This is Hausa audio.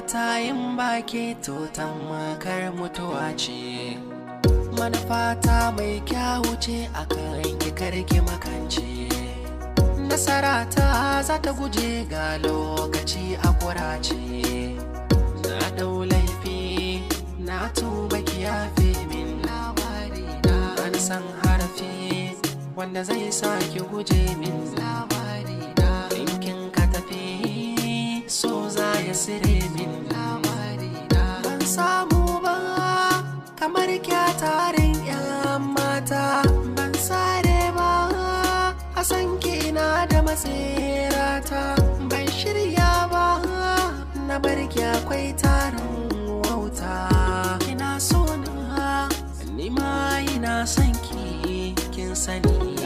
Rayuwa ta yin baki to tamkar mutuwa ce. Manufata mai kyawu ce akan ki, karki makance. Nasara ta za ta guje ga lokaci a kurace. Na dau laifi, na tuba, ki yafe min. Labari na an san harafi wanda zai sa ki guje min. Labari na in kin ka tafi, so za ya sire min. Labari na ban samu ba kamar kya tarin yan mata, ban sare ba a san ki ina da matsirata. Ban shirya ba na bar ki, akwai tarin wauta. Kina so na, ni ma ina son ki, kin sani.